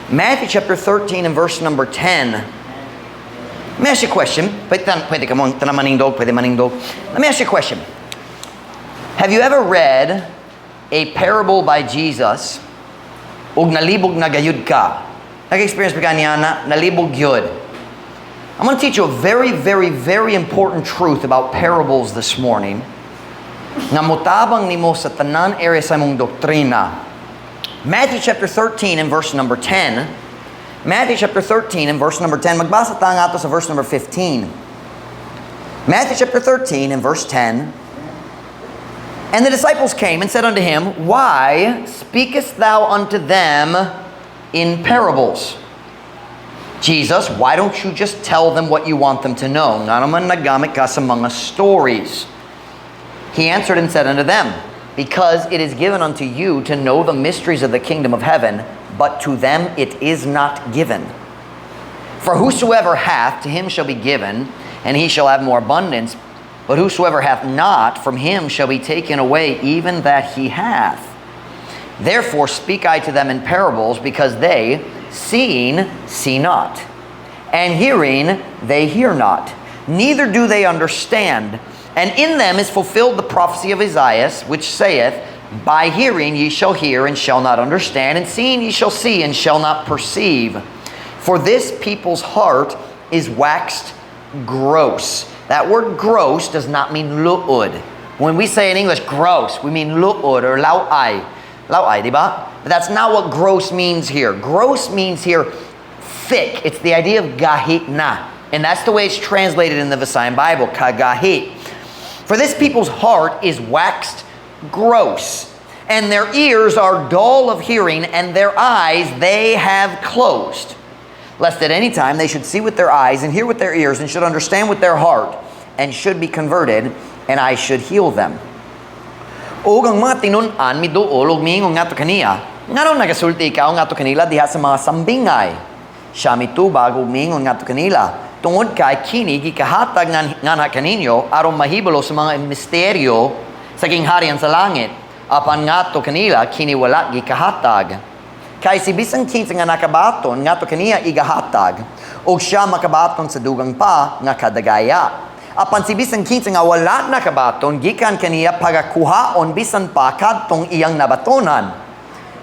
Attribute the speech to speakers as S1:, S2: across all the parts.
S1: Matthew chapter 13 and verse number 10. Let me ask you a question. Pwede ka mong manindog, pwede manindog. Let me ask you a question. Have you ever read a parable by Jesus ug nalibog na gayud ka? Nag-experience ba ka niya na nalibog gyud? I'm going to teach you a very, very, very important truth about parables this morning nga mutabang nimo sa tanan area sa imong doktrina. Matthew chapter 13 and verse number 10. Matthew chapter 13 and verse number 10. Magbasa ta ngadto sa verse number 15. Matthew chapter 13 and verse 10. "And the disciples came and said unto him, 'Why speakest thou unto them in parables?'" Jesus, why don't you just tell them what you want them to know? Nga naman naggamit ka sa mga stories. "He answered and said unto them, 'Because it is given unto you to know the mysteries of the kingdom of heaven, but to them it is not given. For whosoever hath, to him shall be given, and he shall have more abundance. But whosoever hath not, from him shall be taken away even that he hath. Therefore speak I to them in parables, because they, seeing, see not, and hearing, they hear not, neither do they understand. And in them is fulfilled the prophecy of Isaiah, which saith, "By hearing ye shall hear and shall not understand, and seeing ye shall see and shall not perceive. For this people's heart is waxed gross." That word "gross" does not mean luod. When we say in English "gross," we mean luod or law-ay. Law-ay, di ba? But that's not what "gross" means here. "Gross" means here thick. It's the idea of gahi na. And that's the way it's translated in the Visayan Bible, kagahi. "For this people's heart is waxed gross, and their ears are dull of hearing, and their eyes they have closed, lest at any time they should see with their eyes, and hear with their ears, and should understand with their heart, and should be converted, and I should heal them." Og ang mga tinun-an miduol ug miingon ngadto kaniya, "Nganong nagasulti ikaw ngadto kanila diha sa mga sambingay?" Siya mitubag ug miingon ngadto kanila, "Tungod kay kini gikahatag nganha kaninyo aron mahibalo sa mga misteryo sa gingharian sa langit. Apan ngadto kanila kini wala gikahatag. Kay si bisan kinsa nga nakabaton, ngadto kaniya igahatag, ug siya makabaton sa dugang pa nga kadagaya. Apan si bisan kinsa nga wala nakabaton, gikan kaniya pagakuhaon bisan pa kadtong iyang nabatonan.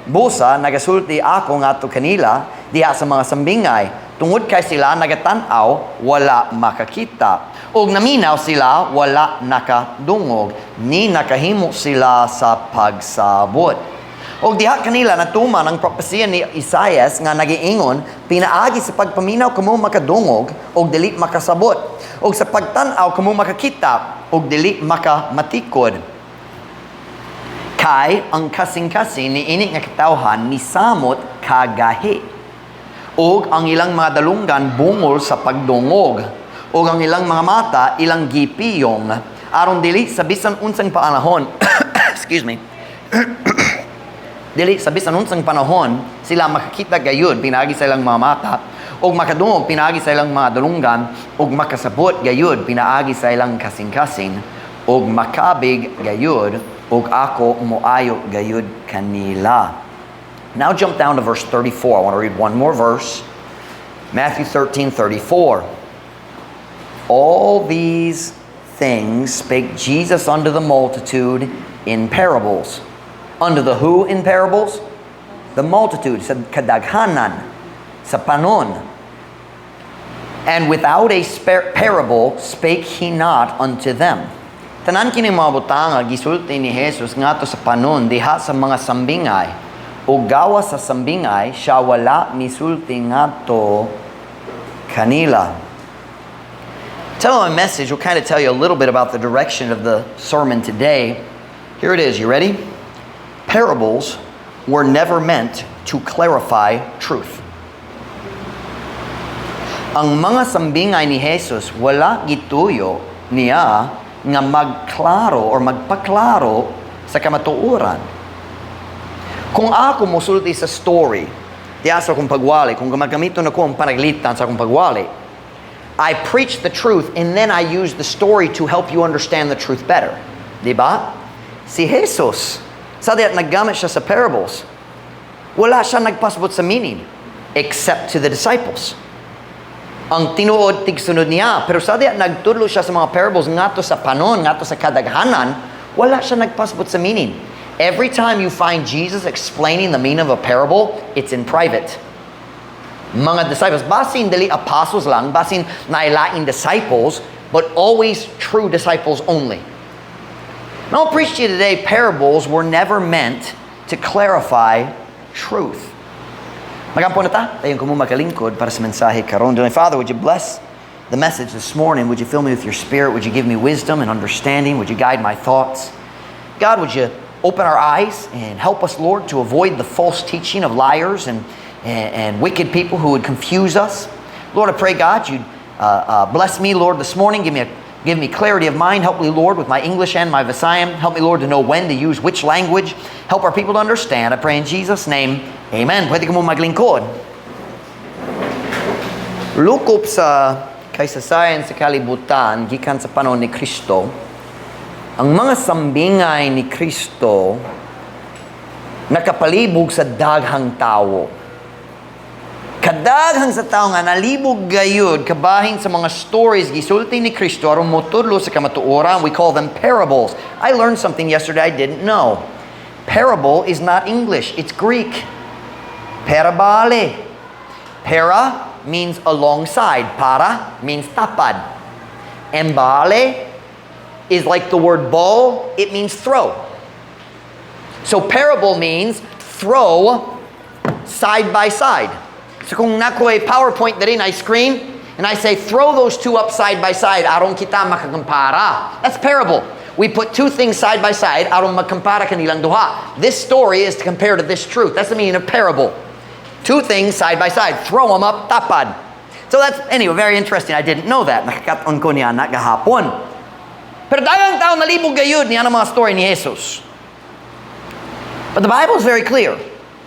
S1: Busa nagasulti ako ngadto kanila diha sa mga sambingay, tungod kay sila nagatan-aw, wala makakita, ug naminaw sila, wala nakadungog, ni nakahimo sila sa pagsabot. Ug diha kanila natuman ang propesiya ni Isaias nga nagiingon, 'Pinaagi sa pagpaminaw kamo makadungog ug dili makasabot, ug sa pagtan-aw kamo makakita ug dili makamatikod. Kay ang kasing-kasing ni ini nga katawhan nisamot kagahi. Ug ang ilang mga dalunggan bungol sa pagdungog, ug ang ilang mga mata ilang gipiyong, aron dili sa bisan unsang panahon, excuse me, dili sa bisan unsang panahon sila makakita gayud pinaagi sa ilang mga mata, ug makadungog pinaagi sa ilang mga dalunggan, ug makasabot gayud pinaagi sa ilang kasing-kasing, ug makabig gayud, ug ako moayo gayud kanila." Now jump down to verse 34. I want to read one more verse. Matthew 13, 34. "All these things spake Jesus unto the multitude in parables." Unto the who in parables? The multitude, sa kadaghanan, sa panon. "And without a parable spake he not unto them." Tanan kini mga butanga gisulti ni Jesus ngadto sa panon diha sa mga sambingay. Ug gawas sa sambingay siya wala misulti ngadto kanila. Tell my message will kind of tell you a little bit about the direction of the sermon today. Here it is. You ready? Parables were never meant to clarify truth. Ang mga sambingay ni Jesus wala gituyo niya nga magklaro or magpaklaro sa kamatuoran. Kung ako mosulti sa story, diya sa akong pagwali, kung gamagamito na ko ang panaglitan sa akong pagwali, I preach the truth and then I use the story to help you understand the truth better. Di ba? Si Jesus, sa diya naggamit siya sa parables, wala siya nagpasabot sa meaning. Except to the disciples. Ang tinuod tigsunod niya. Pero sa diya nagtudlo siya sa mga parables ngadto sa panon, ngadto sa kadaghanan, wala siya nagpasabot sa meaning. Every time you find Jesus explaining the meaning of a parable, it's in private. Mga disciples, basin dili apostles lang, basin naay laing disciples, but always true disciples only. Now, I'll preach to you today, parables were never meant to clarify truth. Magampo na ta, dayon kamo makalingkod para sa mensahe karon. Dear Father, would you bless the message this morning? Would you fill me with your Spirit? Would you give me wisdom and understanding? Would you guide my thoughts? God, would you open our eyes and help us, Lord, to avoid the false teaching of liars and wicked people who would confuse us. Lord, I pray, God, you'd bless me, Lord, this morning. Give me clarity of mind. Help me, Lord, with my English and my Visayan. Help me, Lord, to know when to use which language. Help our people to understand. I pray in Jesus' name. Amen. Pwede kamo maglingkod. Lukop sa kasaysayan sa kalibutan, gikan sa panahon ni Kristo, ang mga sambingay ni Kristo nakapalibog sa daghang tawo. Kadaghan sa tao nga nalibog gayud kabahin sa mga stories gisulti ni Kristo aron motudlo sa kamatuoran. We call them parables. I learned something yesterday I didn't know. Parable is not English, it's Greek. Parabole. Para means alongside. Para means tapad. And bale is like the word ball, it means throw. So parable means throw side by side. So kung naa ko'y PowerPoint diri na screen, and I say, "Throw those two up side by side, aron kita makakumpara." That's parable. We put two things side by side, aron magkumpara kanilang duha. This story is to compare to this truth. That's the meaning of parable. Two things side by side. Throw them up, tapad. So that's, anyway, very interesting. I didn't know that. Nakakat-on ko niana gahapon. Pero daghang tao nalibog gayud niya ang mga story ni Jesus. But the Bible is very clear.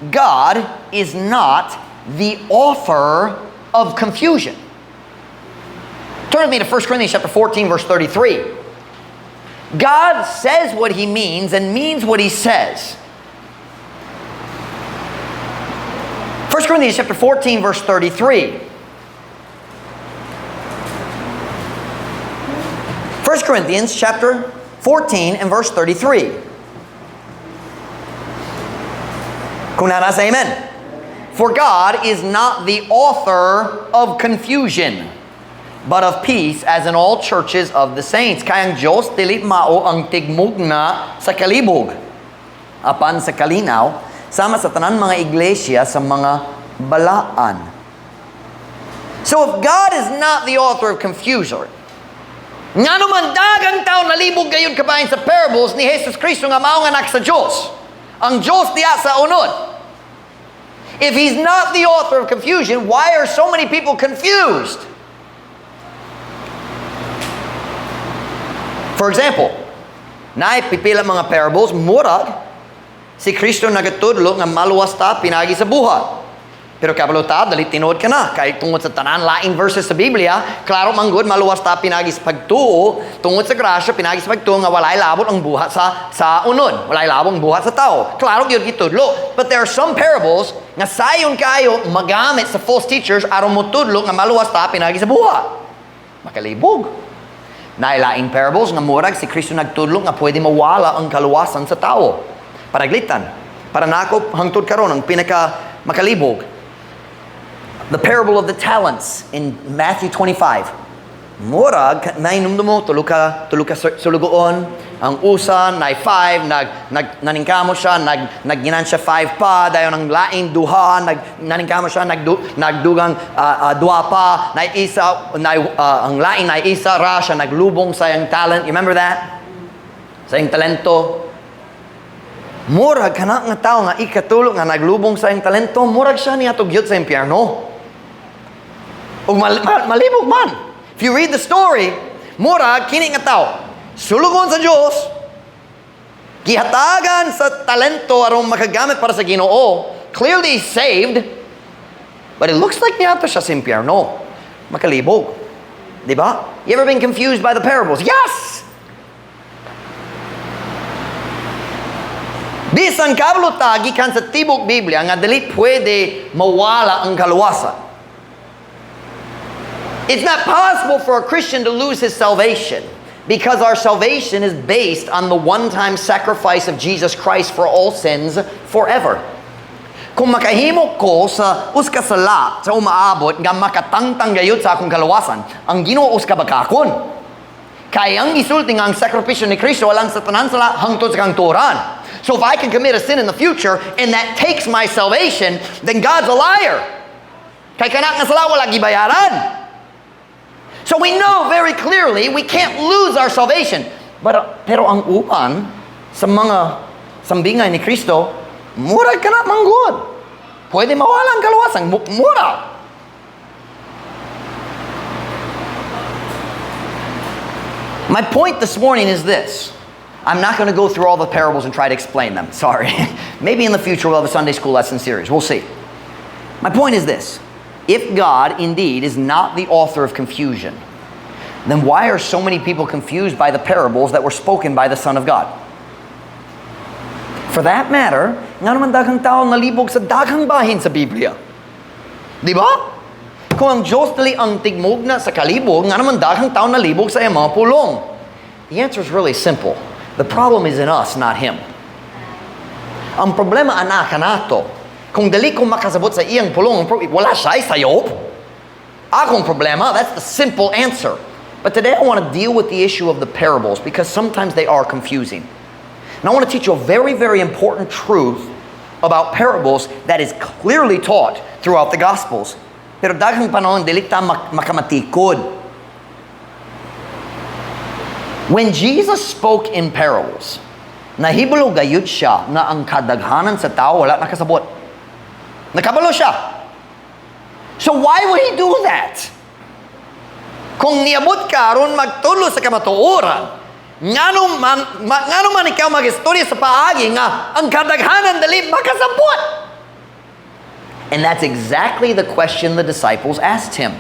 S1: God is not the author of confusion. Turn with me to 1 Corinthians chapter 14, verse 33. God says what he means and means what he says. 1 Corinthians chapter 14, verse 33. 1 Corinthians chapter 14 and verse 33. Kung naa na, say amen. For God is not the author of confusion, but of peace, as in all churches of the saints. Kay ang Diyos dili mao ang tigmugna sa kalibog, apan sa kalinaw, sama sa tanan mga iglesia sa mga balaan. So if God is not the author of confusion, ngano man daghang tao nalibog gayud kabahin sa parables ni Jesus Kristo nga mao nga anak sa Diyos? Ang Diyos diya sa unod. If He's not the author of confusion, why are so many people confused? For example, naay pipila mga parables, murag si Kristo nagatudlo nga maluwas ta pinagi sa buhat. Pero kabalo ta, dali tinuod ka na. Kay tungod sa tanan laing verses sa Biblia, klaro man gud maluwas ta pinagi sa pagtuo, tungod sa grasya pinagi sa pagtuo nga walay labot ang buhat sa unod. Walay labot ang buhat sa tao. Klaro gyud gitudlo. But there are some parables nga sayon kayo magamit sa false teachers aron motudlo nga maluwas ta pinagi sa buhat. Makalibog. Naay laing parables nga murag si Kristo nagtudlo nga pwede mawala ang kaluwasan sa tao. Paraglitan. Para nako hangtod karon ang pinaka makalibog. The parable of the talents in Matthew 25. Murag, nainumdum mo, tulo ka sulugoon, ang usa, nay 5, nag, naningkamo siya, nagginansya 5 pa, dayon ang laing duha, naningkamo siya, nagdugang duha pa, nay isa, ang laing nay isa ra siya, naglubong sa iyang talent. You remember that? Sa iyang talento. Murag, kana nga tao nga ikatulo nga naglubong sa iyang talento, murag siya niya gyud sa impyerno. Ug malibog man. If you read the story, murag kini nga tao, sulugon sa Dios, gihatagan sa talento aron makagamit para sa Ginoo, clearly saved, but it looks like niadto siya sa impyerno. Makalibog. Di ba? You ever been confused by the parables? Yes! Bisan kabalo ta gikan sa tibok Biblia nga dili pwede mawala ang kaluwasan. It's not possible for a Christian to lose his salvation because our salvation is based on the one-time sacrifice of Jesus Christ for all sins forever. Kung makahimo ko sa usa ka sala sa umaabot nga makatangtang gayud sa akong kaluwasan, ang Ginoo usa ka bakakon. Kay ang gisulti nga ang sakripisyo ni Kristo alang sa tanan sala hangtod sa kahangturan. So if I can commit a sin in the future and that takes my salvation, then God's a liar. Kay kana nga sala wala gibayaran. So we know very clearly we can't lose our salvation. But, pero ang uban sa mga sambingay ni Kristo, murag kana manggod. Pwede mawala ang kaluwasan. Mura. My point this morning is this. I'm not going to go through all the parables and try to explain them. Sorry. Maybe in the future we'll have a Sunday school lesson series. We'll see. My point is this. If God indeed is not the author of confusion, then why are so many people confused by the parables that were spoken by the Son of God? For that matter, ngano man daghang tao nalibog sa daghang bahin sa Biblia? Di ba? Kung ang Diyos dili ang tigmugna sa kalibog, ngano man daghang tao nalibog sa iyang mga pulong? The answer is really simple. The problem is in us, not Him. Ang problema ana kanato. Kung dili ko makasabot sa iyang pulong, wala siya sayop. Akong problema, that's the simple answer. But today I want to deal with the issue of the parables because sometimes they are confusing. And I want to teach you a very, very important truth about parables that is clearly taught throughout the Gospels. Pero daghang panahon, dili ta makamatikod. When Jesus spoke in parables, nahibalo gayud siya nga ang kadaghanan sa tao wala nakasabot. Nakabalo siya. So why would he do that? Kung niabot ka aron magtulo sa kamatuoran, ngano man ikaw mag-istorya sa paagi nga ang kadaghanan dili makasabot? And that's exactly the question the disciples asked him.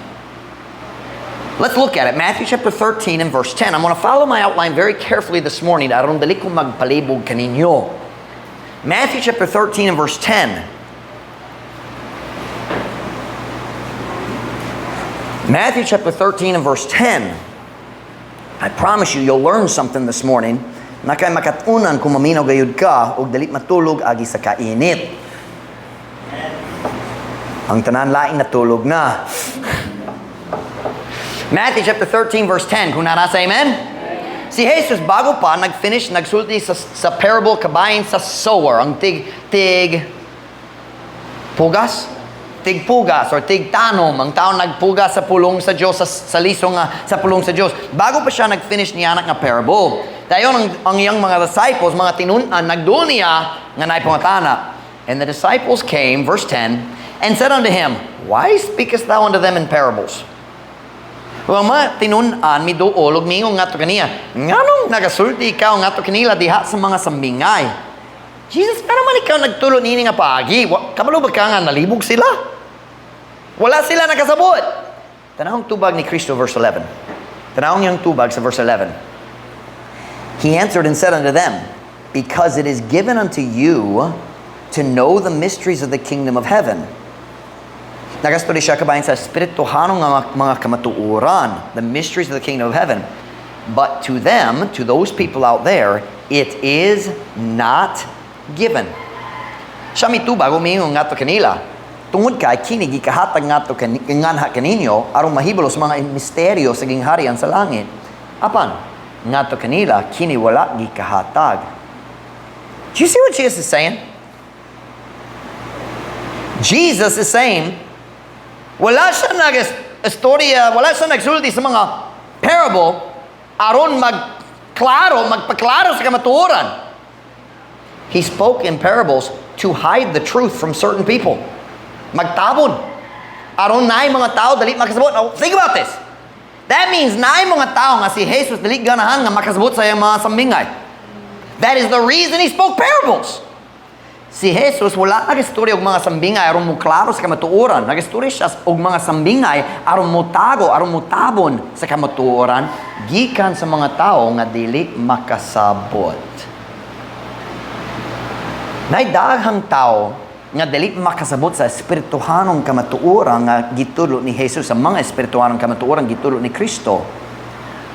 S1: Let's look at it. Matthew chapter 13 and verse 10. I'm going to follow my outline very carefully this morning aron dili ko magpalibog kaninyo. Matthew chapter 13 and verse 10. Matthew chapter 13 and verse 10. I promise you, you'll learn something this morning. Na kay makatunan kung maminaw gayud ka og dili matulog agi sa kainit. Ang tanan laing natulog na. Matthew chapter 13 verse 10. Kung narasa, amen? Amen? Si Jesus bago pa nag-finish, nagsulti sa parable kabahin sa sower, ang tig pugas? Tigpugas or tigtanom, ang tao nagpugas sa pulong sa Dios, sa liso nga sa pulong sa Dios. Bago pa siya nag-finish niya anak nga parable. Dayon ang iyang mga disciples, mga tinun-an, nagduol niya nga naay pangatana. And the disciples came, verse 10, and said unto him, "Why speakest thou unto them in parables?" Well, mga tinun-an miduol ug miingon ngadto kaniya, "Nganong nagasulti ikaw ngadto kanila diha sa mga sambingay?" Jesus, pero man ikaw nagtulo niini nga paagi? Kabalo ba ka nga nalibog sila? Wala sila nakasabot. Tanawang tubag ni Kristo, verse 11. Tanawang niyang tubag sa verse 11. He answered and said unto them, "Because it is given unto you to know the mysteries of the kingdom of heaven." Nagastorya siya kabahin sa espirituhanong nga mga kamatuoran, the mysteries of the kingdom of heaven. But to them, to those people out there, it is not given. Siya mitubag, umingon ngadto kanila, tungod kay kini gikahatag ngadto nganha kaninyo aron mahibalo sa mga misteryo sa gingharian sa langit. Apan ngadto kanila kini wala gikahatag. Do you see what Jesus is saying? Jesus is saying, wala siya nag-istorya, wala siya nagsulti sa mga parable aron magklaro, magpaklaro sa kamatuoran. He spoke in parables to hide the truth from certain people. Magtabon. Aron naay mga tao dali makasabot. Now, think about this. That means naay mga tao nga si Jesus dali ganahan nga makasabot sa iyang mga sambingay. That is the reason he spoke parables. Si Jesus wala nagistorya og mga sambingay aron moklaro sa kamatuoran. Nagistorya siya og mga sambingay aron motago, aron motabon sa kamatuoran gikan sa mga tao nga dili makasabot. Naay daghang tao nga dili makasabot sa espirituhanong kamatuoran nga gitudlo ni Jesus, sa mga espirituhanong kamatuoran gitudlo ni Kristo.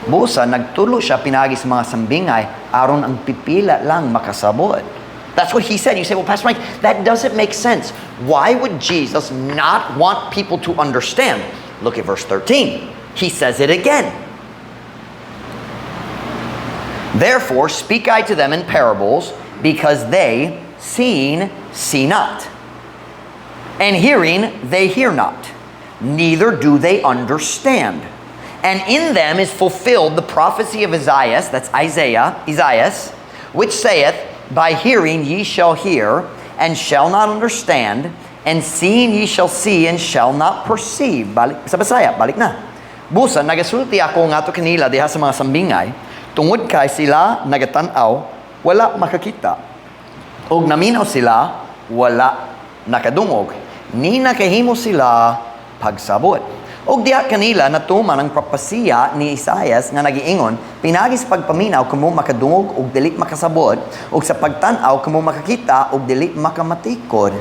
S1: Busa nagtudlo siya pinaagi sa mga sambingay aron ang pipila lang makasabot. That's what he said. You say, "Well, Pastor Mike, that doesn't make sense. Why would Jesus not want people to understand?" Look at verse 13. He says it again. "Therefore speak I to them in parables, because they, seeing, see not, and hearing, they hear not, neither do they understand. And in them is fulfilled the prophecy of Isaiah," that's Isaiah, Isaiah, "which saith, 'By hearing ye shall hear, and shall not understand, and seeing ye shall see, and shall not perceive.'" Balik sa Bisaya, balik na. "Busa, nagasulti ako ngadto kanila diha sa mga sambingay, tungod kay sila nagatan-aw, wala makakita. Og naminaw sila, wala nakadungog. Ni nakahimo sila pagsabot. Og diha kanila natuman ang propesiya ni Isaias nga nagiingon, 'Pinaagi sa pagpaminaw kamo makadungog ug dili makasabot, ug sa pagtan-aw kamo makakita ug dili makamatikod.'"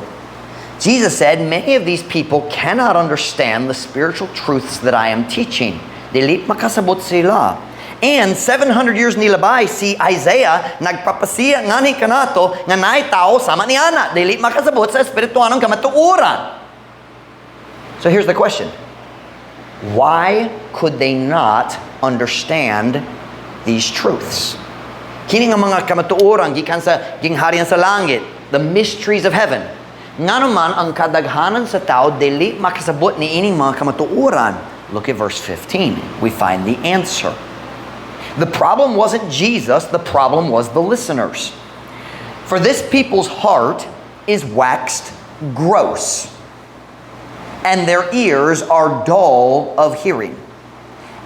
S1: Jesus said, "Many of these people cannot understand the spiritual truths that I am teaching." Dili makasabot sila. And 700 years nilabay, si Isaiah nagpropesiya ngani kanato nga naay tao sama ni ana, dili makasabot sa espirituanong kamatuoran. So here's the question. Why could they not understand these truths? Kini nga mga kamatuoran gikan sa gingharian sa langit, the mysteries of heaven. Ngano man ang kadaghanan sa tao dili makasabot ni ining mga kamatuoran? Look at verse 15. We find the answer. The problem wasn't Jesus, the problem was the listeners. "For this people's heart is waxed gross, and their ears are dull of hearing,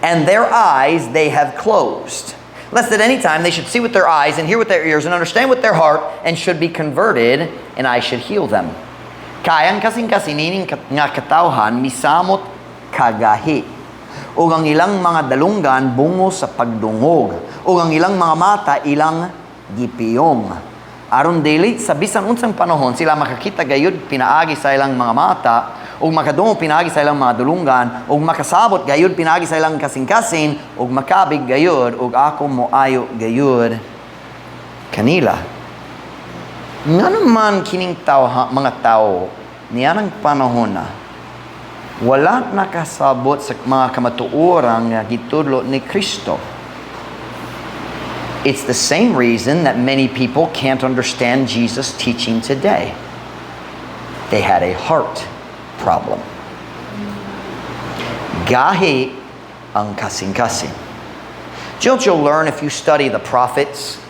S1: and their eyes they have closed, lest at any time they should see with their eyes and hear with their ears and understand with their heart and should be converted, and I should heal them." Kay ang kasing-kasing nining nga katawhan misamot kagahi. Ug ang ilang mga dalunggan bungos sa pagdungog. Ug ang ilang mga mata ilang gipiyong. Aron dili sa bisan unsang panahon sila makakita gayud pinaagi sa ilang mga mata ug makadungog pinaagi sa ilang mga dulunggan ug makasabot gayud pinaagi sa ilang kasing-kasing ug makabig gayud ug ako moayo gayud kanila. Ngano man kining tao, mga tao niyanang panahon na wala nakasabot sa mga kamatuoran nga gitudlo ni Kristo? It's the same reason that many people can't understand Jesus' teaching today. They had a heart problem. Gahi ang kasing-kasing. Do you know what you'll learn if you study the prophets?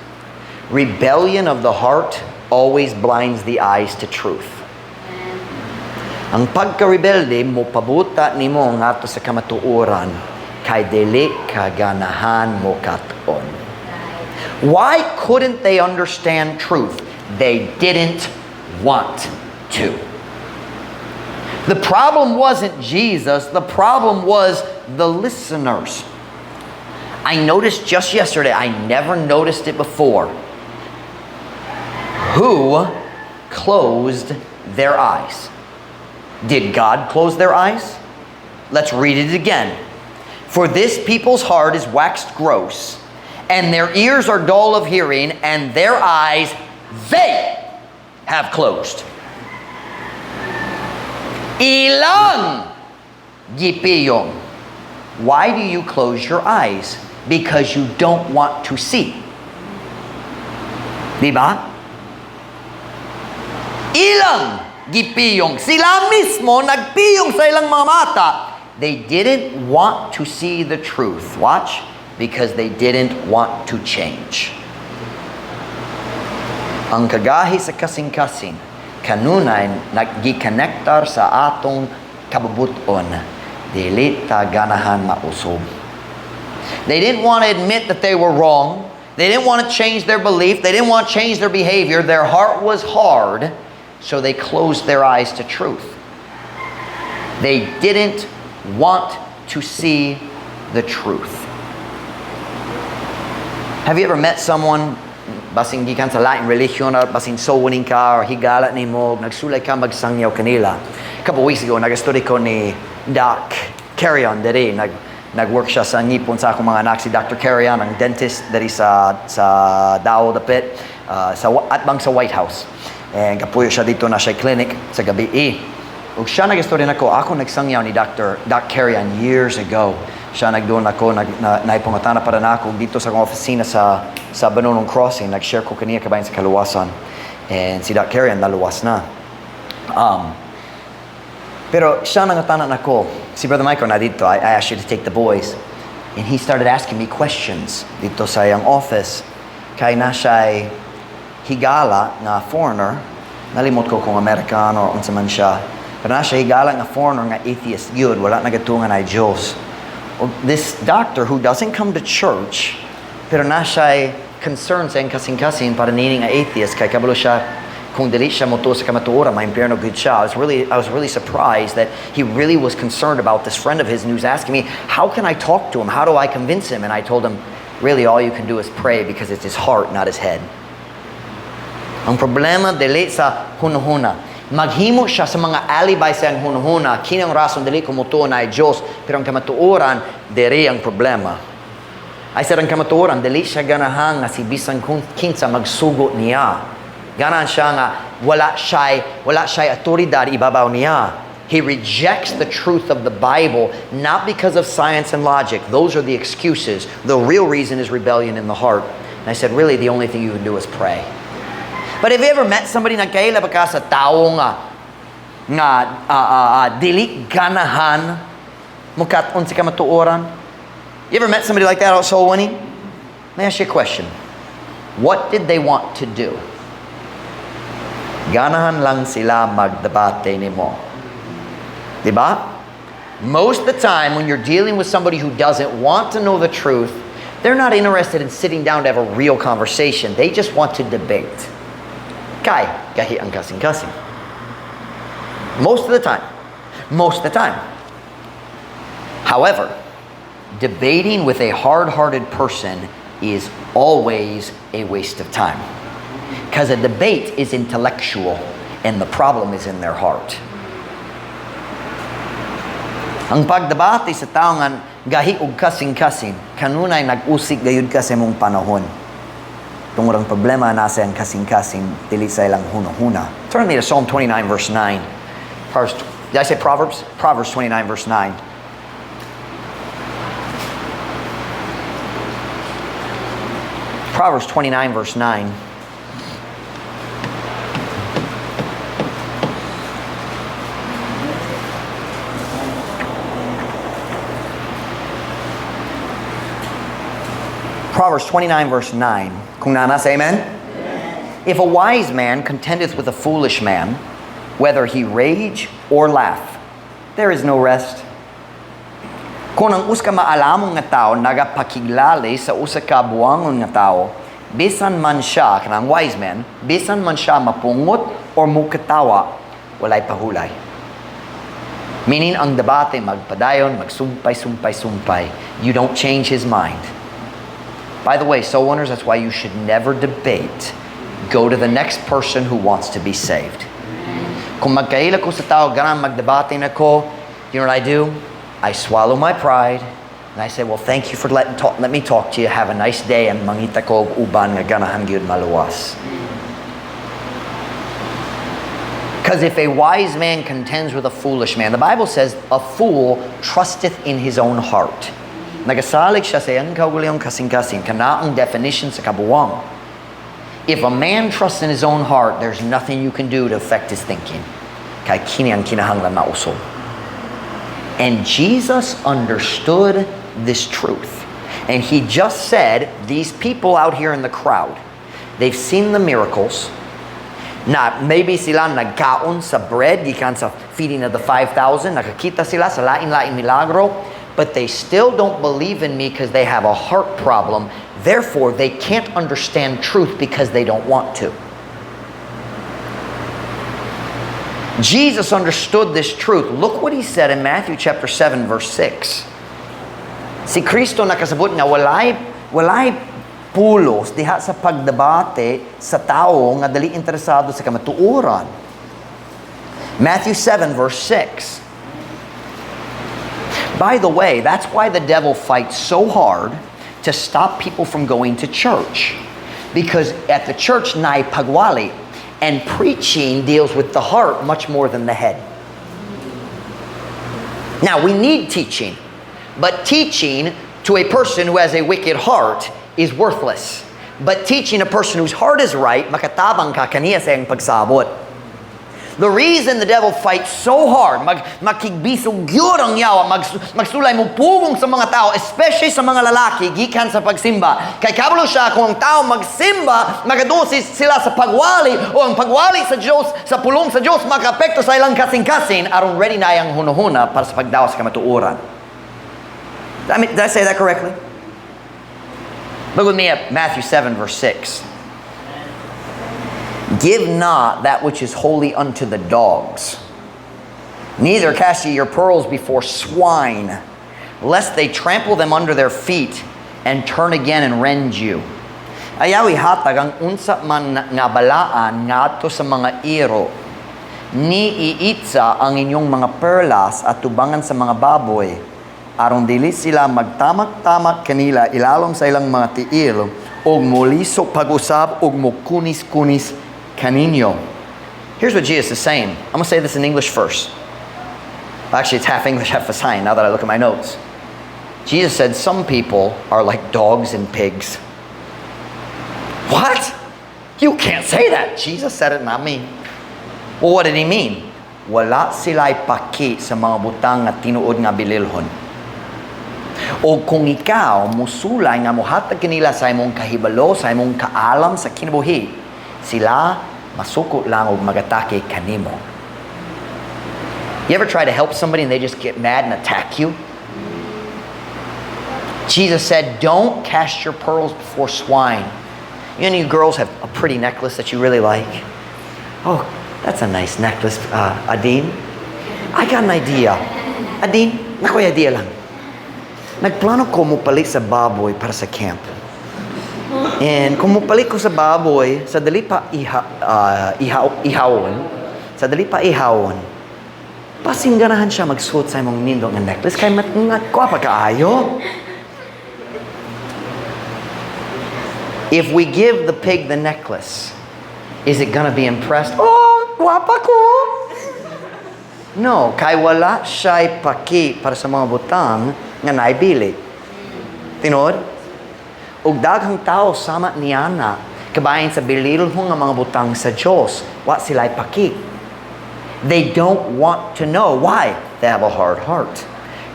S1: Rebellion of the heart always blinds the eyes to truth. Ang pagka-rebelde mo pabuta nimo ngadto sa kamatuoran kay dili ka ganahan mo kat-on. Why couldn't they understand truth? They didn't want to. The problem wasn't Jesus, the problem was the listeners. I noticed just yesterday, I never noticed it before. Who closed their eyes? Did God close their eyes? Let's read it again. "For this people's heart is waxed gross, and their ears are dull of hearing, and their eyes they have closed." Ilang gipiyong. Why do you close your eyes? Because you don't want to see. Di ba? Ilang gipiyong. Sila mismo nagpiyong sa ilang mga mata. They didn't want to see the truth. Watch. Because they didn't want to change. Ang kagahi sa kasing-kasing, kanunay naggikonektar sa atong kabubuton, dili ta ganahan mausob. They didn't want to admit that they were wrong. They didn't want to change their belief. They didn't want to change their behavior. Their heart was hard, so they closed their eyes to truth. They didn't want to see the truth. Have you ever met someone Basin gikan sa laing relihiyon, or basin soul winning ka, or higala nimo, nagsulay ka magsangyaw kanila. A couple weeks ago, nag-study ko ni Doc Carrion diri, nag-work siya sa ngipon sa akong mga anak, si Dr. Carrion, ang dentist diri sa Dao dapit, sa atbang sa White House. And kapuyo siya didto, naa siya clinic sa gabi. Ug siya nag-istorya nako, ako nagsangyaw ni Dr. Doc Carrion years ago. Siya nagduol nako, naipangutana para nako didto sa akong opisina sa Banonong Crossing, nag-share ko kaniya kabahin sa kaluwasan. And si Doc Carrion naluwas na. Pero siya nangutana nako, si Brother Michael na didto, I asked you to take the boys. And he started asking me questions didto sa iyang office. Kay naa siya higala nga foreigner, nalimot ko kung Amerikano or unsa man siya. Pero naa siya higala nga foreigner nga atheist gyud, wala nagatuo nga naay Diyos. Well, this doctor who doesn't come to church, pero naa siya concern sa iyang kasing-kasing para nini nga atheist, kay kabalo siya kung dili siya motuo sa kamatuoran, maimpyerno gyud siya. I was really surprised that he really was concerned about this friend of his and he was asking me, "How can I talk to him? How do I convince him?" And I told him, "Really, all you can do is pray because it's his heart, not his head." Ang problema, dili sa hunahuna. Maghimo siya sa mga alibi sa iyang hunahuna, kini ang rason dili ko motuo naay Diyos, pero ang kamatuoran, diri ang problema. I said, ang kamatuoran, dili siya ganahan nga si bisan kung kinsa magsugo niya. Ganahan siya nga wala siya'y autoridad ibabaw niya. He rejects the truth of the Bible, not because of science and logic. Those are the excuses. The real reason is rebellion in the heart. And I said, "Really, the only thing you can do is pray." But have you ever met somebody, nagkaila ba ka sa tao nga dili ganahan mukat-on sa kamatuoran? You ever met somebody like that out soul winning? Let me ask you a question. What did they want to do? Ganahan lang sila magdebate nimo. Diba? Most of the time, when you're dealing with somebody who doesn't want to know the truth, they're not interested in sitting down to have a real conversation. They just want to debate. Kay, gahi ang kasing-kasing. Most of the time. Most of the time. However, debating with a hard-hearted person is always a waste of time. Because a debate is intellectual and the problem is in their heart. Ang pagdebate sa tao nga gahi og kasing-kasing, kanunay nag-usik gayud ka sa imong panahon. Tungod ang problema naa sa iyang kasing-kasing, dili sa ilang hunahuna. Turn me to Psalm 29 verse 9. Proverbs, did I say Proverbs? Proverbs 29 verse 9. Proverbs 29 verse 9. Proverbs 29 verse 9. Kung naa na, say amen. If a wise man contendeth with a foolish man, whether he rage or laugh, there is no rest. Kung ang usa ka maalamon nga tao nagapakiglali sa usa ka buangon nga tao, bisan man siya, kanang wise man, bisan man siya mapungot or mukatawa, walay pahulay. Meaning, ang debate magpadayon, magsumpay, sumpay, sumpay. You don't change his mind. By the way, soul winners, that's why you should never debate. Go to the next person who wants to be saved. Kung magkaila ko sa tao, ganahan magdebate nako, you know what I do? I swallow my pride and I say, "Well, thank you for let me talk to you. Have a nice day," and mangita ko og uban nga ganahan gyud maluwas. Because if a wise man contends with a foolish man, the Bible says a fool trusteth in his own heart. Nagasalig siya sa iyang kaugalingong kasing-kasing, kana ang definition sa kabuwang. If a man trusts in his own heart, there's nothing you can do to affect his thinking. Kay kini ang kinahanglan mausog. And Jesus understood this truth. And he just said, these people out here in the crowd, they've seen the miracles. Na maybe sila nagkaon sa bread, gikan sa feeding of the 5,000, nakakita sila sa lain-lain milagro, but they still don't believe in me because they have a heart problem. Therefore, they can't understand truth because they don't want to. Jesus understood this truth. Look what he said in Matthew chapter 7 verse 6. Si Kristo nakasabot nga walay Pulos diha sa pagdebate sa tao nga dili interesado sa kamatuoran. Matthew 7 verse 6. By the way, that's why the devil fights so hard to stop people from going to church. Because at the church, naay pagwali, and preaching deals with the heart much more than the head. Now, we need teaching, but teaching to a person who has a wicked heart is worthless. But teaching a person whose heart is right, makatabang ka kaniya sa iyang pagsabot. The reason the devil fights so hard, makigbisog gyud ang yawa, magsulay mo pugong sa mga tao, especially sa mga lalaki, gikan sa pagsimba. Kay kabalo siya kung ang tao magsimba, magaduol sila sa pagwali, o ang pagwali sa Diyos, sa pulong sa Diyos, makaapekto sa ilang kasing-kasing, aron ready na ang hunahuna para sa pagdawas sa kamatuoran. I mean, did I say that correctly? Look with me at Matthew 7, verse 6. "Give not that which is holy unto the dogs, neither cast ye your pearls before swine, lest they trample them under their feet and turn again and rend you." Ayaw ihatag ang unsa man nga balaan ngadto sa mga iro. Ni iitsa ang inyong mga perlas at tubangan sa mga baboy, aron dili sila magtamak-tamak kanila ilalom sa ilang mga tiil ug molisok pag-usab ug mokunis-kunis kaninyo. Here's what Jesus is saying. I'm going to say this in English first. Actually, it's half English, half Visayan, now that I look at my notes. Jesus said some people are like dogs and pigs. What? You can't say that. Jesus said it, not me. Well, what did he mean? Wala sila'y paki sa mga butang nga tinuod nga bililhon. O kung ikaw musulay nga muhatag kanila sa imong kahibalo, sa imong kaalam sa kinabuhi, sila masuko lang og magatake kanimo. You ever try to help somebody and they just get mad and attack you? Jesus said, "Don't cast your pearls before swine." You girls have a pretty necklace that you really like. "Oh, that's a nice necklace, Adine. I got an idea. Adine, naa koy idea lang. Nagplano ko mopalit sa baboy para sa camp. And kung mopalit ko sa baboy, sa dali pa ihawon, sa dali pa ihawon, basin ganahan siya magsuot sa imong nindot nga necklace kay mat nga gwapa kaayo." If we give the pig the necklace, is it gonna be impressed? "Oh, gwapa ko!" No, kay wala siya'y paki para sa mga butang nga naibili. Tinuod? Ug daghang tao sama niana, kabahin sa bililhon nga mga butang sa Dios, wa sila'y paki. They don't want to know. Why? They have a hard heart.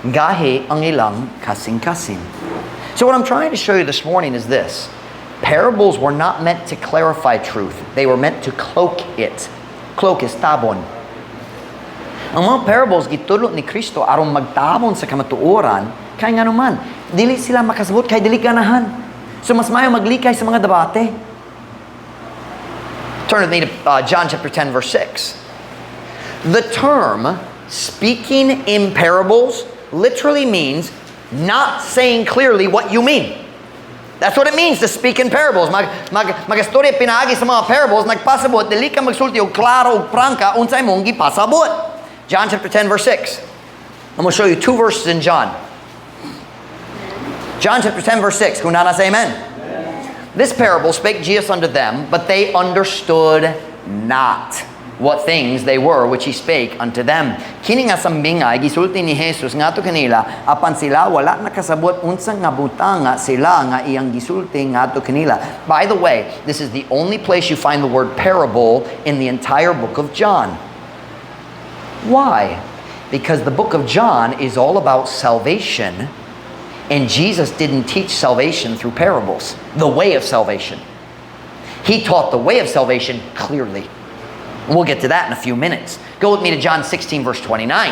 S1: Gahi ang ilang kasing-kasing. So what I'm trying to show you this morning is this. Parables were not meant to clarify truth. They were meant to cloak it. Cloak is tabon. Ang mga parables gitudlo ni Kristo aron magtabon sa kamatuoran kay nganuman dili sila makasabot kay dili ganahan. So mas maayo maglikay sa mga debate. Turn with me to John chapter 10 verse 6. The term "speaking in parables" literally means not saying clearly what you mean. That's what it means to speak in parables. Magastorya pinaagi sa mga parables, nagpasabot, dili ka magsulti og klaro og prangka unsay imong gipasabot. John chapter 10 verse 6. I'm going to show you two verses in John. John chapter 10 verse 6. Kung naa na, say amen. "This parable spake Jesus unto them, but they understood not what things they were which he spake unto them." Kini nga sambingay gisulti ni Jesus ngadto kanila apan sila wala nakasabot unsa nga butanga sila nga iyang gisulti ngadto kanila. By the way, this is the only place you find the word "parable" in the entire book of John. Why? Because the book of John is all about salvation, and Jesus didn't teach salvation through parables, the way of salvation. He taught the way of salvation clearly. And we'll get to that in a few minutes. Go with me to John 16, verse 29.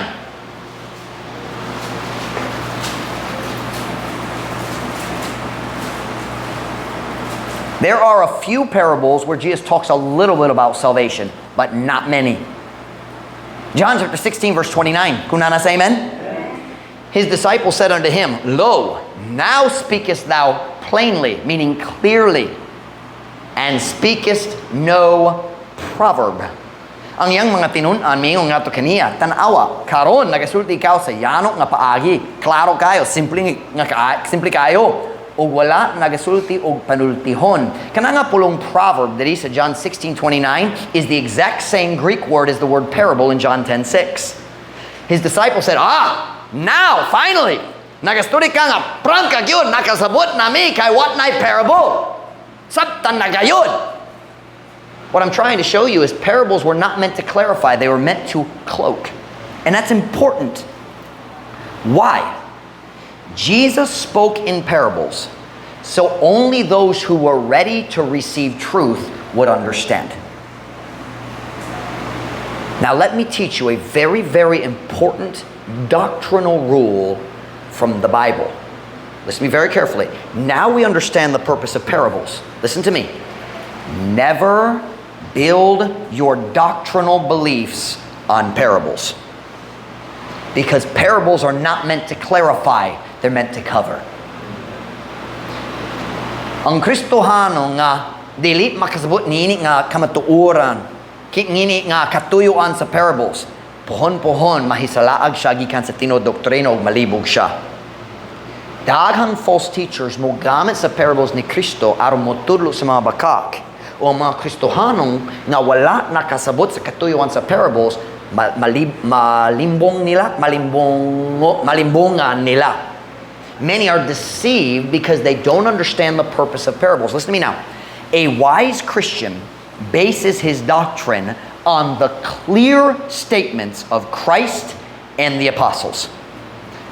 S1: There are a few parables where Jesus talks a little bit about salvation, but not many. John chapter 16, verse 29. Kung naa na, say amen. "His disciples said unto him, Lo, now speakest thou Plainly, meaning clearly, and speakest no proverb. Ang iyang mga tinun-an miingon ngadto kaniya, "Tan-awa, karon nagasulti ikaw sa yano nga paagi, klaro kayo, simple nga simple kayo, ug wala nagasulti og panultihon." Kana nga pulong "proverb" diri sa John 16:29 is the exact same Greek word as the word "parable" in John 10:6. His disciples said, "Ah, now finally, nagastorya ka nga prangka gyud, nakasabot nami kay wa nay parable. Sabtan na gayud." What I'm trying to show you is parables were not meant to clarify, they were meant to cloak. And that's important. Why? Jesus spoke in parables so only those who were ready to receive truth would understand. Now, let me teach you a very, very important doctrinal rule from the Bible. Listen to me very carefully. Now we understand the purpose of parables. Listen to me. Never build your doctrinal beliefs on parables. Because parables are not meant to clarify, they're meant to cover. Ang Kristohano nga dili makasabot niini nga kamatuoran, ngini nga katuyuan sa parables, pohon-pohon mahisalaag siya gikan sa tinuod doktrina ug malibog siya. Daghang false teachers mo gamit sa parables ni Kristo aron motudlo sa mga bakak o ang mga Kristohanong nga wala nakasabot sa katuyuan sa parables, malimbong nila, malimbong, malimbongan nila. Many are deceived because they don't understand the purpose of parables. Listen to me now. A wise Christian bases his doctrine on the clear statements of Christ and the apostles.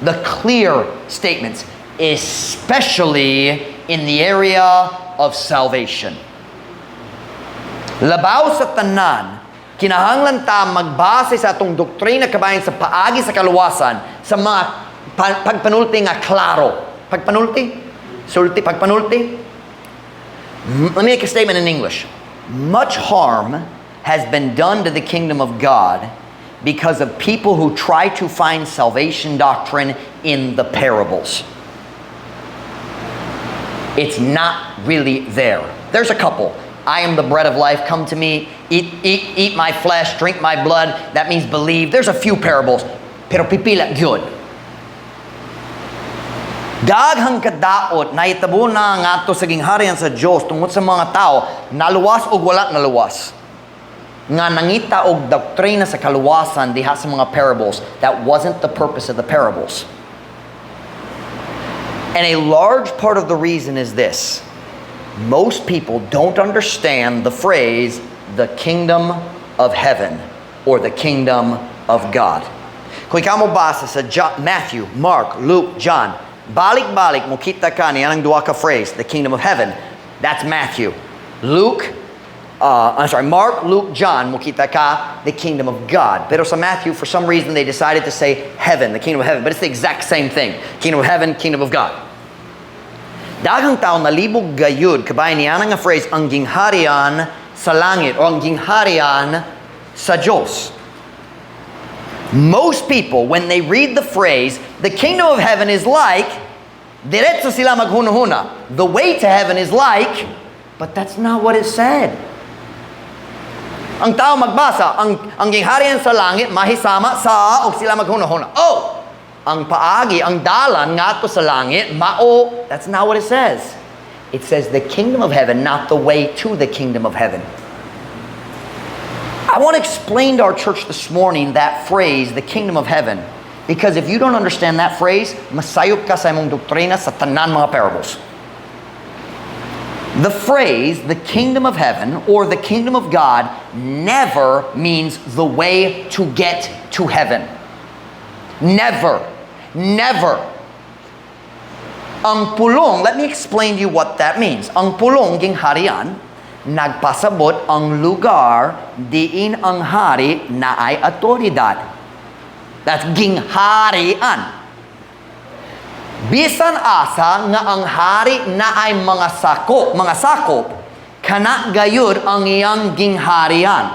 S1: The clear statements, especially in the area of salvation. Labaw sa tanan, kinahanglan ta magbase sa atong doktrina kabahin sa paagi sa kaluwasan sa mga pagpanulti nga klaro. Pagpanulti? Sulti, pagpanulti? Let me make a statement in English. Much harm has been done to the kingdom of God because of people who try to find salvation doctrine in the parables. It's not really there. There's a couple. "I am the bread of life. Come to me, eat, eat, eat my flesh, drink my blood." That means believe. There's a few parables. Pero pipila gyud. Daghang kadaot nahitabo na ngadto sa gingharian sa Dios tungod sa mga tao naluwas og wala naluwas nga nangita og doktrina sa kaluwasan diha sa mga parables. That wasn't the purpose of the parables. And a large part of the reason is this: most people don't understand the phrase "the kingdom of heaven" or "the kingdom of God." Kung ikaw mo basa sa Matthew, Mark, Luke, John, balik-balik mo kita ka niya ng duha ka phrase, "the kingdom of heaven." That's Matthew. Luke, I'm sorry, Mark, Luke, John, mo kita ka "the kingdom of God." Pero sa Matthew, for some reason, they decided to say "heaven," "the kingdom of heaven." But it's the exact same thing. Kingdom of heaven, kingdom of God. Daghang tao nalibog gayud kabahin niya nga phrase, "ang gingharian sa langit" o "ang gingharian sa Diyos." Most people, when they read the phrase, "the kingdom of heaven is like," diretso sila maghunahuna, "The way to heaven is like," but that's not what it said. Ang tao magbasa, "ang gingharian sa langit mahisama sa," og sila maghunahuna, "Oh, ang paagi, ang dalan ngadto sa langit, mao." That's not what it says. It says "the kingdom of heaven," not the way to the kingdom of heaven. I want to explain to our church this morning that phrase, "the kingdom of heaven," because if you don't understand that phrase, masayop ka sa imong doktrina sa tanan mga parables. The phrase, "the kingdom of heaven" or "the kingdom of God," never means the way to get to heaven. Never. Never. Ang pulong, let me explain to you what that means. Ang pulong "gingharian," nagpasabot ang lugar diin ang hari naay awtoridad. That's gingharian. Bisan asa nga ang hari naay mga sakop, kana gayud ang iyang gingharian.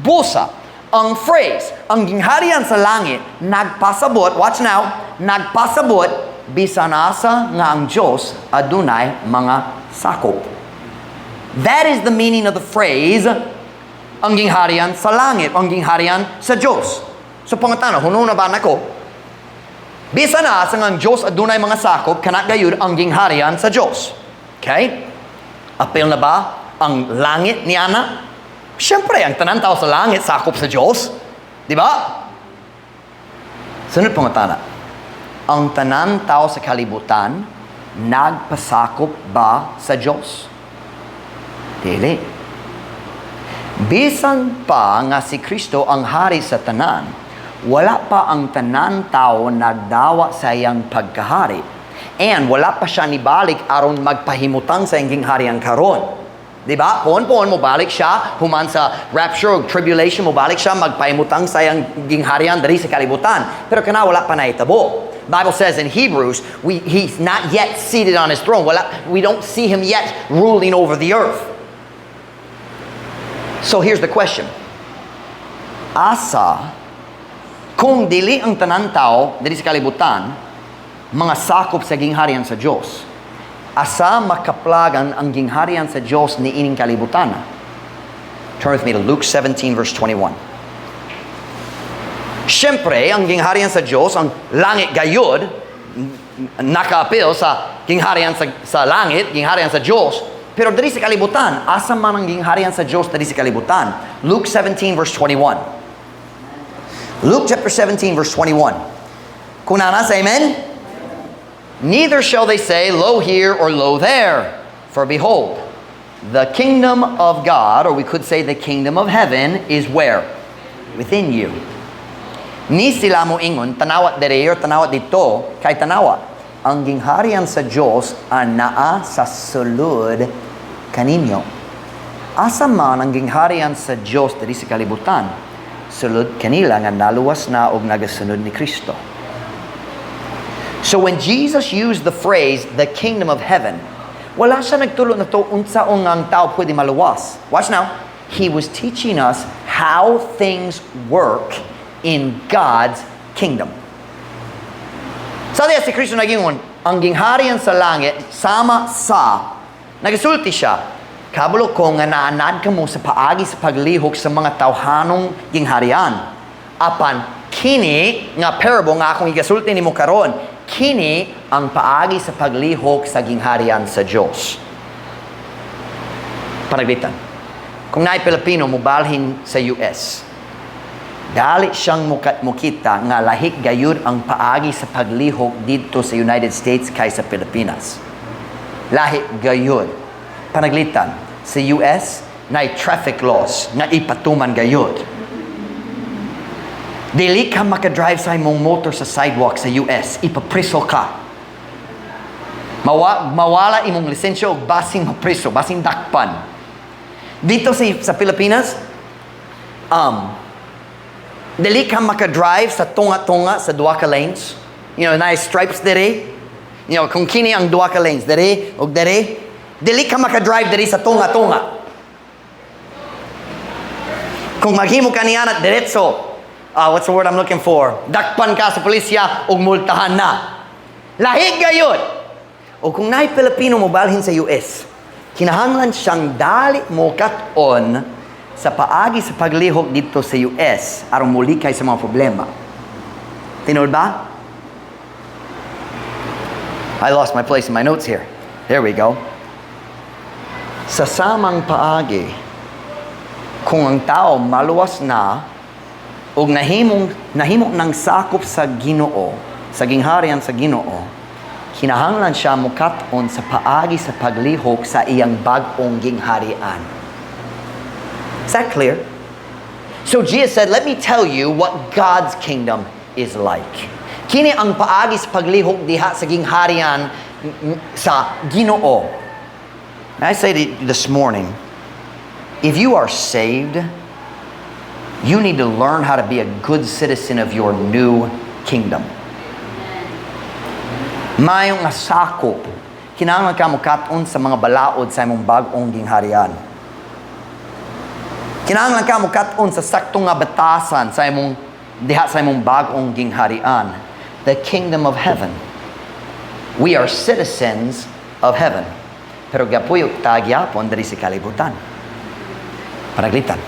S1: Busa, ang phrase, "ang gingharian sa langit," nagpasabot, watch now, nagpasabot Bisan asa nga ang Diyos adunay mga sakop. That is the meaning of the phrase, ang gingharian sa langit, ang gingharian sa Diyos. So pangutana, huno na ba nako? Bisan asa nga ang Diyos adunay mga sakop, kana gayud ang gingharian sa Diyos. Okay? Apil na ba ang langit niana? Siyempre, ang tanan tao sa langit sakop sa Diyos. Di ba? Sunod pangutana. Ang tanan tao sa kalibutan nagpasakop ba sa Diyos? Dili. Bisan pa nga si Kristo ang hari sa tanan, wala pa ang tanan tao nagdawa sa iyang pagkahari. And wala pa siya nibalik aron magpahimutang sa iyang gingharian karon. Di ba? Puon-puon, mobalik siya, human sa rapture o tribulation, mobalik siya, magpahimutang sa iyang gingharian diri sa kalibutan. Pero kana wala pa nahitabo. Bible says in Hebrews, he's not yet seated on his throne. Wala, we don't see him yet ruling over the earth. So here's the question. Asa, kung dili ang tanan tao diri sa kalibutan, mga sakop sa gingharian sa Diyos, asa makaplagan ang gingharian sa Diyos ni ining kalibutan? Turn with me to Luke 17 verse 21. Siyempre, ang gingharian sa Diyos, ang langit gayud, nakaapil sa gingharian sa langit, gingharian sa Diyos. Pero diri sa kalibutan, asa man ang gingharian sa Diyos diri sa kalibutan? Luke 17 verse 21. Luke chapter 17 verse 21. Kung naa na, say amen? Neither shall they say, "Lo here" or "Lo there." For behold, the kingdom of God, or we could say the kingdom of heaven, is where? Within you. Ni sila mo ingon, "Tanawat dere" or "Tanawat dito," kay tanawa, ang gingharian sa Diyos anaa sa sulod kaninyo. Asa man ang gingharian sa Diyos diri sa kalibutan? Sulod kanila nga naluwas na og nagasunod ni Kristo. So when Jesus used the phrase, "the kingdom of heaven," wala siya nagtulo nato unsaon ang tao pwede maluwas. Watch now. He was teaching us how things work in God's kingdom. Sa diya si Kristo nagingon, ang gingharian sa langit sama sa, nagasulti siya, kabalo ko nga naanad kamo sa paagi sa paglihok sa mga tawhanong gingharian. Apan kini nga parable nga akong igasulti nimo karon, kini ang paagi sa paglihok sa gingharian sa Dios. Panaglitan. Kung naay Pilipino mobalhin sa US, dali siyang mukita nga lahik gayud ang paagi sa paglihok dito sa United States kaysa Pilipinas. Lahi gayud. Panaglitan, sa US, naay traffic laws nga ipatuman gayud. Dili ka makadrive sa imong motor sa sidewalk sa US, ipapriso ka. Mawala imong lisensya og basing mapriso, basing dakpan. Dito sa Pilipinas, dili ka makadrive sa tunga-tunga sa duha ka lanes. Naay stripes diri. Kung kini ang duha ka lanes, diri og diri, dili ka makadrive diri sa tunga-tunga. Kung maghimo ka niya na diretso, what's the word I'm looking for? Dakpan ka sa pulisya ug multahan na. Lahi gayud. O kung naay Pilipino mobalhin sa US, kinahanglan siyang dali mo kat-on sa paagi sa paglihok dito sa US aron mulikay sa mga problema. Tinuod ba? I lost my place in my notes here. There we go. Sa samang paagi, kung ang tao maluwas na ug nahimo ng sakop sa Ginoo, sa gingharian sa Ginoo, kinahanglan siya mukat-on sa paagi sa paglihok sa iyang bag-ong gingharian. Is that clear? So Jesus said, "Let me tell you what God's kingdom is like." Kini ang paagi sa paglihok diha sa gingharian sa Ginoo. And I say to you this morning, if you are saved, you need to learn how to be a good citizen of your new kingdom. Maayong nga sakop, kinahanglan ka mokat-on sa mga balaod sa imong bag-ong gingharian. Kinahanglan ka mokat-on sa sakto nga batasan sa imong diha sa imong bag-ong gingharian, the kingdom of heaven. We are citizens of heaven. Pero gapuyo ta gyapon diri sa kalibutan. Panaglitan.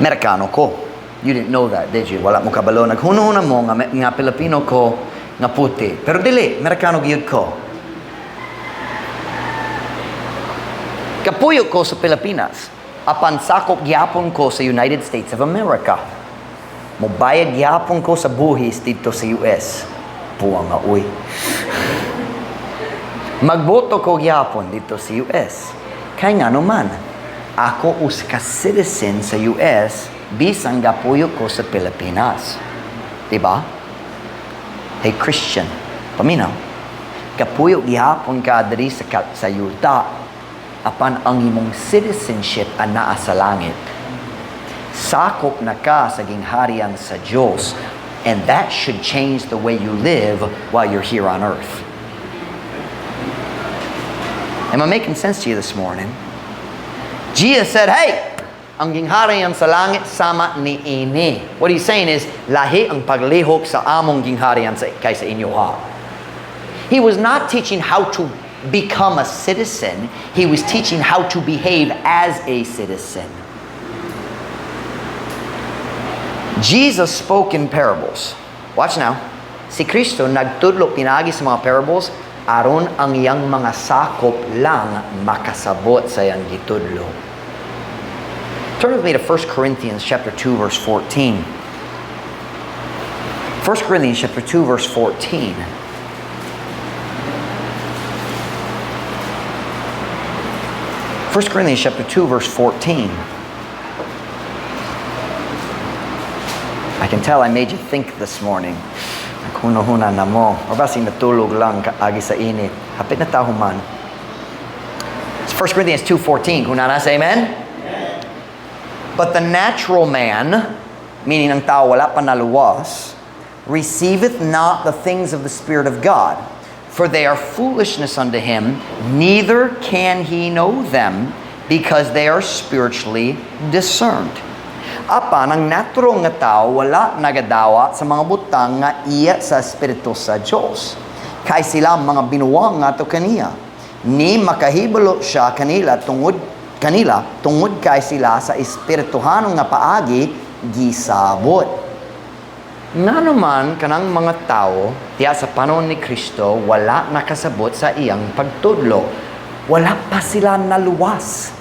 S1: Amerikano ko. You didn't know that, did you? Wala mo kabalo. Naghuna-huna mo nga Pilipino ko nga puti. Pero dili, Amerikano gyud ko. Kapuyo ko sa Pilipinas. Apan sakop gyapon ko sa United States of America. Mobayad gyapon ko sa buhis dito sa US. Puwang nga, uy. Magboto ko gyapon dito sa US. Kay nga naman, ako usa ka citizen sa US bisan gapuyo ko sa Pilipinas. Diba? Hey Christian, paminaw. Gapuyo gihapon ka diri sa yuta apan ang imong citizenship anaa sa langit. Sakop na ka sa gingharian sa Dios, and that should change the way you live while you're here on earth. Am I making sense to you this morning? Jesus said, "Hey, ang gingharian sa langit sama ni ini." What he's saying is, lahi ang paglihok sa among gingharian kaysa inyo ha. He was not teaching how to become a citizen. He was teaching how to behave as a citizen. Jesus spoke in parables. Watch now. Si Kristo nagtudlo pinaagi sa mga parables aron ang iyang mga sakop lang makasabot sa iyang gitudlo. Turn with me to 1 Corinthians chapter 2 verse 14. 1 Corinthians chapter 2 verse 14. 1 Corinthians chapter 2 verse 14. I can tell I made you think this morning. Naghuna-huna na mo. Or basi natulog lang kaagi sa init. Hapit na tao man. It's 1 Corinthians 2:14. Kung nana, say amen? Amen. But the natural man, meaning ang tao wala pa naluwas, receiveth not the things of the Spirit of God, for they are foolishness unto him, neither can he know them, because they are spiritually discerned. Apan ang natural nga tao wala nagadawa sa mga butang nga iya sa Espiritu sa Dios. Kay sila mga binuwang nga to kaniya. Ni makahibalo siya kanila tungod kay sila sa espirituhanon nga paagi gisabot. Ngano man kanang mga tao diya sa panahon ni Kristo wala nakasabot sa iyang pagtudlo. Wala pa sila naluwas.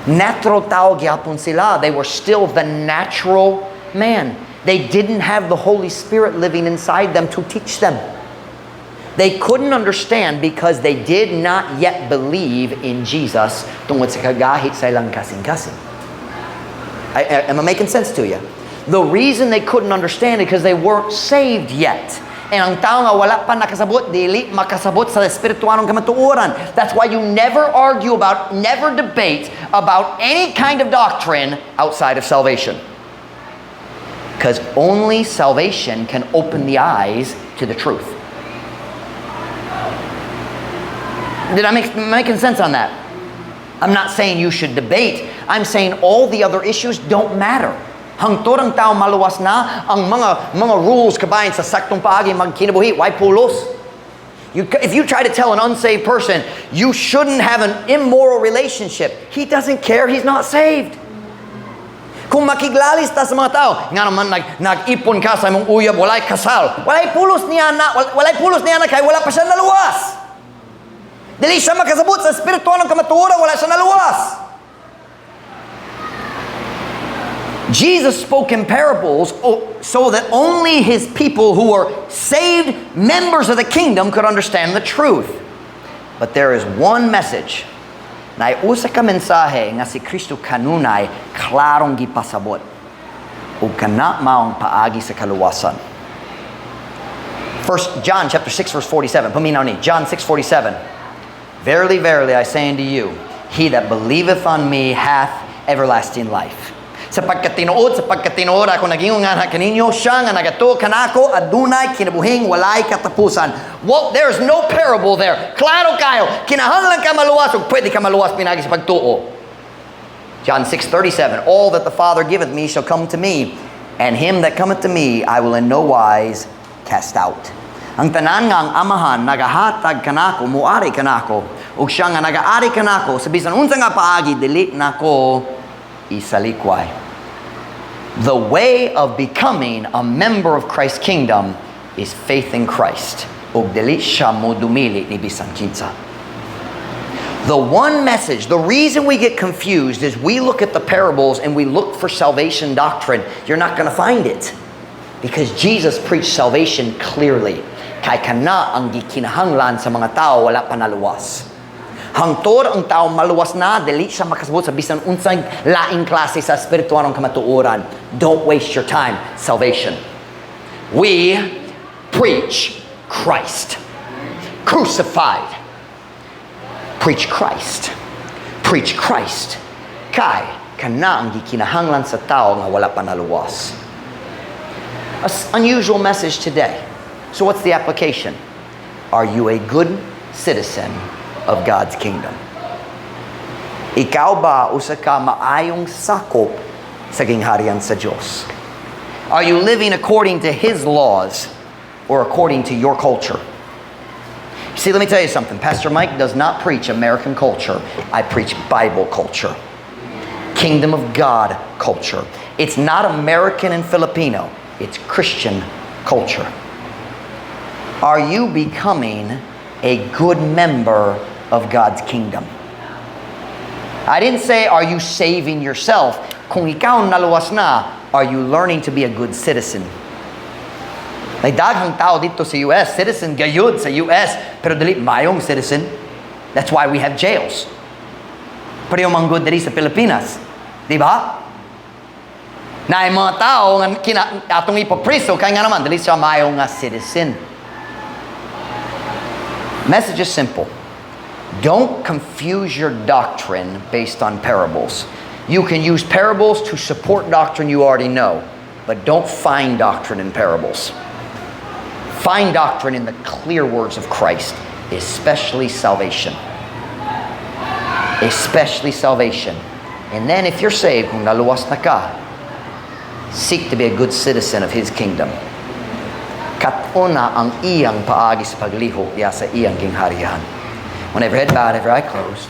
S1: Natural tao gyapon sila. They were still the natural man. They didn't have the Holy Spirit living inside them to teach them. They couldn't understand because they did not yet believe in Jesus tungod sa kagahit sa ilang kasing-kasing. Am I making sense to you? The reason they couldn't understand it because they weren't saved yet. And ang tao nga wala pa nakasabot, dili makasabot sa espirituanong kamatuoran. That's why you never argue about, never debate about any kind of doctrine outside of salvation. Because only salvation can open the eyes to the truth. Did I make making sense on that? I'm not saying you should debate. I'm saying all the other issues don't matter. Hangtod ang tao maluwas na ang mga rules kabahin sa saktong paagi magkinabuhi, why pulos? If you try to tell an unsaved person, you shouldn't have an immoral relationship, he doesn't care, he's not saved. Kung makiglalis ta sa mga tao, nga naman nag-ipon ka sa imong uyab, walay kasal, walay pulos niya na kay wala pa siya naluwas. Dili siya makasabot sa espiritual ng kamatuoran, wala siya naluwas. Jesus spoke in parables so that only his people who were saved members of the kingdom could understand the truth. But there is one message. Naay usa ka mensahe nga si Kristo kanunay klarong gipasabot. Ug kana maong paagi sa kaluwasan. 1 John chapter 6 verse 47. Paminaw ni John 6:47. Verily, verily, I say unto you, he that believeth on me hath everlasting life. Sapagkat tinuod ako nagingon nga kaninyo, siya nga nagatuo kanako adunay kinabuhing walay katapusan. Well, there's no parable there. Klaro kayo, kinahanglan ka maluwas ug pwede ka maluwas pinaagi sa pagtuo. John 6:37, all that the Father giveth me shall come to me, and him that cometh to me I will in no wise cast out. Ang tanan nga ang Amahan nagahatag kanako muari kanako, ug siya nga nagaari kanako sa bisan unsa nga paagi dili nako isalikway. The way of becoming a member of Christ's kingdom is faith in Christ. Ug dili siya mo dumili ni bisan kinsa. The one message, the reason we get confused is we look at the parables and we look for salvation doctrine. You're not going to find it. Because Jesus preached salvation clearly. Kay kana ang gikinahanglan sa mga tao wala pa naluwas. Hangtod ang tao maluwas na, dili siya makasabot sa bisan unsang laing klase sa espirituanong kamatuoran. Don't waste your time. Salvation. We preach Christ crucified. Preach Christ. Preach Christ. Kay kana ang gikinahanglan sa tao nga wala pa naluwas. A unusual message today. So what's the application? Are you a good citizen of God's kingdom? Ikaw ba usa ka maayong sakop sa gingharian sa Dios? Are you living according to His laws or according to your culture? See, let me tell you something. Pastor Mike does not preach American culture. I preach Bible culture. Kingdom of God culture. It's not American and Filipino. It's Christian culture. Are you becoming a good member of God's kingdom? I didn't say, "Are you saving yourself?" Kung ikaw naluwas na, are you learning to be a good citizen? May daghang tao didto sa US, citizen gayud sa US, pero dili maayong citizen. That's why we have jails. Pareho man gud diri sa Pilipinas. Di ba? Naay mga tao nga kina, atong ipapriso kay nga naman dili siya maayo nga citizen. Message is simple. Don't confuse your doctrine based on parables. You can use parables to support doctrine you already know, but don't find doctrine in parables. Find doctrine in the clear words of Christ, especially salvation. Especially salvation. And then if you're saved, kung naluwas na ka, seek to be a good citizen of His kingdom. Kat-ona ang iyang paagi sa paglihok diya sa iyang gingharian. When every head bowed, every eye closed.